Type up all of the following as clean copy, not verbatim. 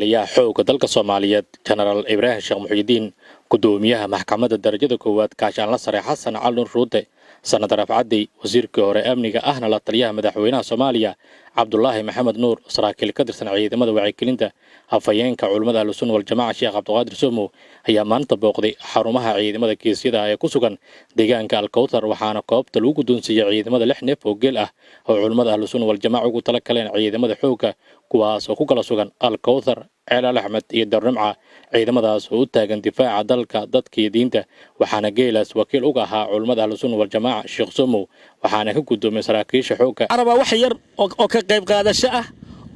Taliyaha xoogga dalka Soomaaliyeed, Jenaraal Ibraahim Sheekh Muxyidiin, gudoomiyaha maxkamadda darajada koowaad, Gaashaanle Sare Xasan Cali Nuur Shuute, Senator Afcadey, wasiirkii hore amniga ahna la taliyaha madaxweynaha Soomaaliya, Cabdulaahi Maxamed Nuur, saraakiil ka tirsan ciidamada wacyigelinta, afhayeenka culimmada Ahlusunna Waljamaaca, Sheekh Cabdiqaadir Somo, ayaa maanta booqday xarumaha ciidamada geesyada ee ku sugan deegaanka Alkowtar. Waxaana goobta lagu guddoonsiiyey ciidamada lix neef oo geel ah oo culimmada Ahlusunna Waljamaaca ugu tala galeen ciidamada xoogga, kuwaas oo ku kala sugan Alkowthar, Ceelaal Axmed iyo Darnimca. Ciidamadaas oo u taagan difaaca dalka, dadka iyo diinta. Waxaana geelaas wakiil uga ahaa culimmada Ahlusunna Waljamaaca, Sheekh Somow, waxaana ka guddoomiyey saraakiisha xoogga. Rabaa wax yar oo ka qayb qaadasho ah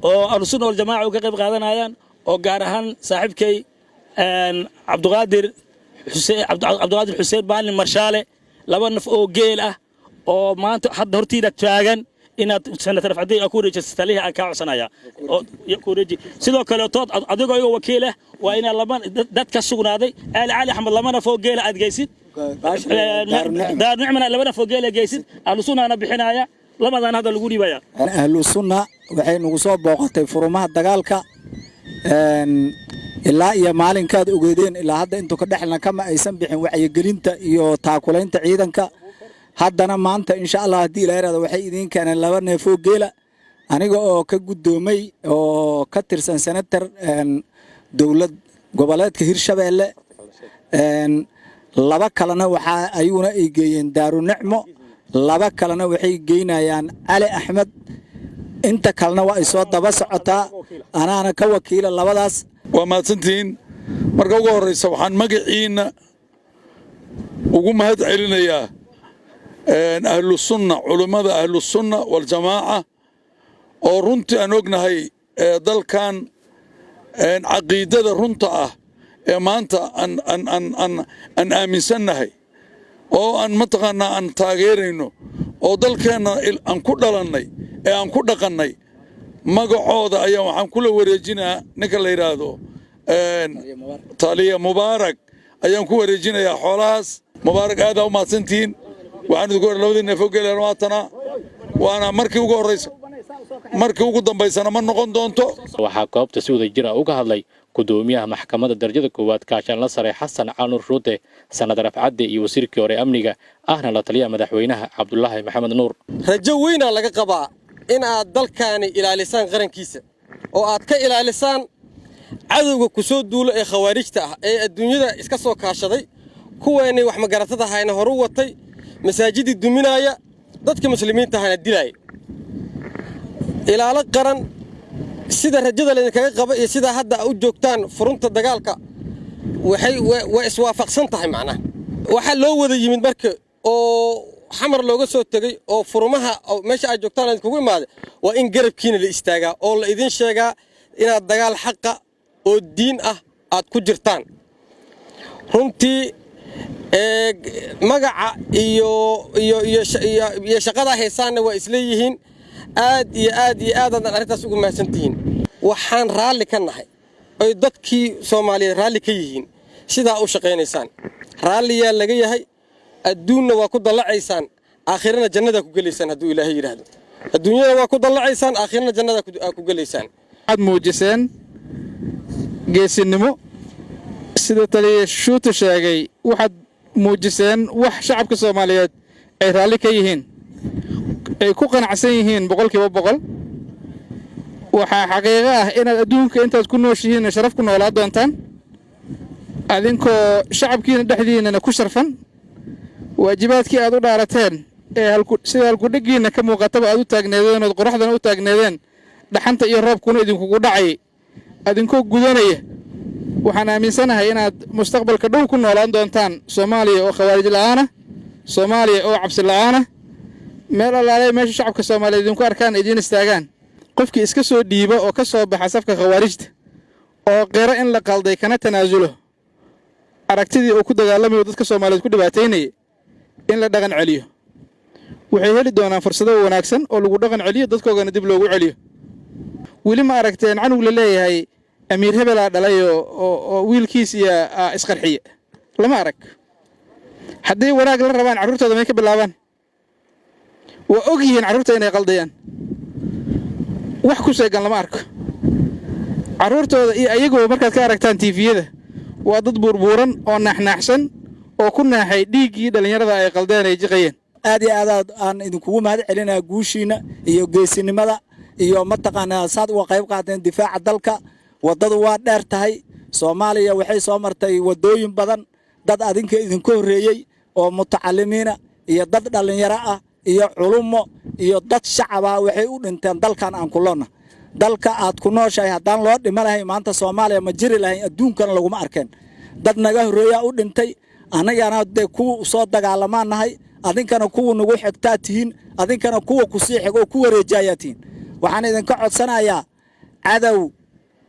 oo Ahlusunna Waljamaaca u ka qayb qaadanayaan, oo gaar ahaan saaxiibkay Cabduqaadir Xuseen, Cabduqaadir Xuseen Baalin Marshaale, laba naf oo geel ah oo maanta hadda hortiina taagan inaad Senator Afcadey ku wareejiso talihii aan kaa codsanaya ku wareeji. Sidoo kaleetood, adigoo iga wakiil ah, waa inaad laba dad ka sugnaaday Aali Cali Axmed laba naf oo geela aad geysid, Daarunicmana laba naf oo geela geysid. Ahlu Sunnaana bixinaya labadan hadda lagu dhiibaya. Ahlu Sunna waxay nagu soo booqatay furumaha dagaalka. Ilaa iyo maalinkaad ogeedeen ilaa hadda intuu ka dhexlna kama aysan bixin wacyigelinta iyo taakulaynta ciidanka. Haddana maanta, insha Allah, haddii ilaa irahdo, waxay idiin keeneen laba neefoo geela. Aniga oo ka guddoomay oo ka tirsan senator dowlad goboleedka Hirshabeelle, laba kalena waxaa ayaguna ay geeyeen Daarunicmo, laba kalena waxay geynayaan Cali Axmed, inta kalena waa ay soo daba socotaa. Anaana ka wakiila labadaas. Waa mahadsantihiin. Marka ugu horraysa, waxaan magaciinna ugu mahad celinayaa Ahlusunna, culummada Ahlusunna Waljamaaca, oo runtii aan ognahay dalkan caqiidada runta ah ee maanta aan aaminsannahay oo aan mataqaanaa aan taageerayno oo dalkeenna aan ku dhalannay ee aan ku dhaqannay, magacooda ayaa waxaan kula wareejinaa ninka la yidhaahdo Taliya Mubaarak ayaan ku wareejinayaa xoolahaas. Mubaarak, aadaa u mahadsantihiin. Waxaan idinku labadii neefo geelaan waatana, waana markii ugu horraysa, markii ugu dambaysana ma noqon doonto. Waxaa goobta si wada jira uga hadlay gudoomiyaha maxkamadda darajada koowaad, Gaashaanla Sare Xasan Cali Nuur Shuute, Senator Afcadde iyo wasiirkii hore amniga ahna la taliyaha madaxweynaha, Cabdulaahi Maxamed Nuur. Rajo weynaa laga qabaa in aad dalkaani ilaalisaan qarankiisa oo aad ka ilaalisaan cadowga ku soo duulo ee khawaarijta ah ee adduunyada iska soo kaashaday, kuweennay wax magaratada ahayna horu watay, masaajidii duminaaya, dadka muslimiinta ahana dilaaya. Ilaalo qaran, sida rajada laydinkaga qaba iyo sidaa hadda u joogtaan furunta dagaalka waxay way iswaafaqsan tahay. Macnaha, waxaa loo wada yimid marka oo Xamar looga soo tegey oo furumaha meesha aad joogtaan idinkugu imaaday waa in garabkiina la istaagaa oo la idin sheegaa inaad dagaal xaqa oo diin ah aad ku jirtaan. Runtii magaca iyo iyo iyo shaqadaa haysaanna waa isleeyihiin. Aad iyo aad iyo aad aadaan arrintaas ugu mahadsantihiin. Waxaan raalli ka nahay oy dadkii Soomaaliyeed raalli ka yihiin sidaa u shaqaynaysaan. Raalliyaa laga yahay. Adduunna waa ku dallacaysaan, aakhirana jannadaa ku gelaysaan hadduu Ilaahay yidhaahdo. Adduunyada waa ku dallacaysaan, aakhirana jannadaa ku gelaysaan. Waxaad muujiseen geesinimo. Sida Taliya Shuuta sheegay, waxaad muujiseen wax shacabka Soomaaliyeed ay raalli ka yihiin, ay ku qanacsan yihiin 100%. Waxaa xaqiiqo ah inaad adduunka intaad ku nooshihiinna sharaf ku noolaa doontaan, adinkoo shacabkiina dhexdiinnana ku sharfan. Waajibaadkii aad u dhaarateen ee sida halkudheggiinna ka muuqataba aad u taagneedeen ood qoraxdana u taagneedeen, dhaxanta iyo roobkuna idinkugu dhacay, adinkoo gudanaya, waxaan aaminsanahay inaad mustaqbalka dhow ku noolaan doontaan Soomaaliya oo khawaarij la'aana, Soomaaliya oo cabsi la'aana. Meel allaaley meesha shacabka Soomaaliyeed idinku arkaan, idiin istaagaan. Qofkii iska soo dhiiba oo ka soo baxa safka khawaarijta oo qiro in la qalday, kana tanaasulo aragtidii uu ku dagaalamayo, dadka Soomaaliyeed ku dhibaataynaya, in la dhaqan celiyo, waxay heli doonaan fursado wanaagsan oo lagu dhaqan celiyo, dadkoogana dib loogu celiyo. Weli ma aragteen canug la leeyahay amiir hebelaa dhalay oo wiilkiis iyo isqarxiye? Lama arag. Hadday wanaag la rabaan, carruurtooda may ka bilaabaan? Waa og yihiin carruurta inay qaldayaan. Wax ku sheegan lama arko. Carruurtooda iyo ayaguba markaad ka aragtaan TV-yada, waa dad buurbuuran oo naaxnaaxsan oo ku naaxay dhiiggii dhallinyarada ay qaldeen, ay jiqayeen. Aad iyo aad aan idinkugu mahad celinaya guushiina iyo geesinimada iyo mataqaanaa saad uga qayb qaateen difaaca dalka. Waddadu waa dheer tahay. Soomaaliya waxay soo martay waddooyin badan. Dad adinka idinka horreeyey oo mutacalimiina iyo dad dhallinyaro ah iyo culummo iyo dad shacaba waxay u dhinteen dalkan aan ku loonna. Dalka aad ku nooshahay haddaan loo dhima lahayn, maanta Soomaaliya ma jiri lahayn, adduunkana laguma arkeen. Dad naga horreeyaa u dhintay, annagana dee kuwa soo dagaalamaan nahay, adinkana kuwa nagu xigtaa tihiin, adinkana kuwa kusii xig oo ku wareejayaa tihiin. Waxaan idinka codsanayaa, cadow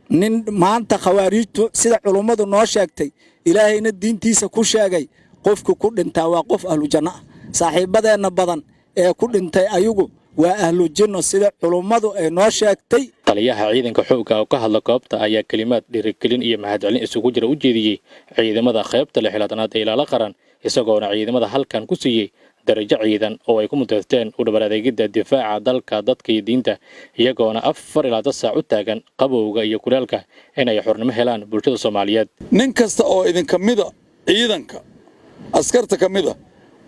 nin maanta khawaariijtu, sida culummadu noo sheegtay, Ilaahayna diintiisa ku sheegay, qofka ku dhintaa waa qof ahlu janno ah. Saaxiibbadeenna badan ee ku dhintay ayagu waa ahlu jinno, sida culummadu ay noo sheegtay. Taliyaha ciidanka xoogga oo ka hadla goobta ayaa kelimaad dhiirigelin iyo mahadcelin isugu jira u jeediyey ciidamada qaybta 36aad ee Ilaalo Qaran, isagoona ciidamada halkan ku siiyey darajo ciidan oo ay ku muteysteen u dhabar adeegidda difaaca dalka, dadka iyo diinta, iyagoona 24 saac u taagan qabowga iyo kulaalka inay xornimo helaan bulshada Soomaaliyeed. Nin kasta oo idinka mida, ciidanka askarta ka mida,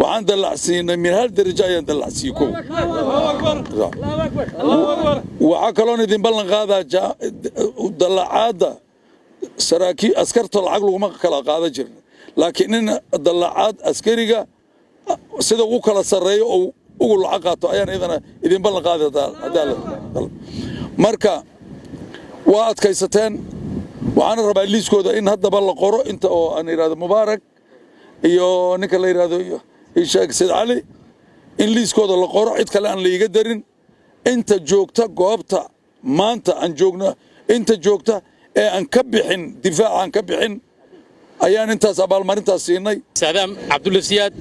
waxaan dallacsiinay min hal darajo ayaan dallacsiiyey. Kow, waxaa kaloon idin ballan qaadaa dallacaadda saraakiil askarta lacag laguma kala qaadan jirin, laakiin in dallacaad askariga sida ugu kala sarreeyo oo ugu lacag qaato ayaan idana idin ballan qaaday. Marka waa adkaysateen. Waxaana rabaa liiskooda in haddaba la qoro, inta oo aan idhahdo Mubaarak iyo ninka la yidhahdo isheeg Sayd Cali, in liiskooda la qoro, cid kale aan laiga darin. Inta joogta goobta maanta aan joogno, inta joogta ee aan ka bixin difaaca, aan ka bixin, ayaan intaas abaalmarintaas siinay. Saadaam Cabdulla Siyaad,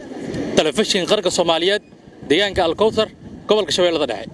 Telefishin Qaranka Soomaaliyeed, deegaanka Alkowthar, gobolka Shabeellada Dhexe.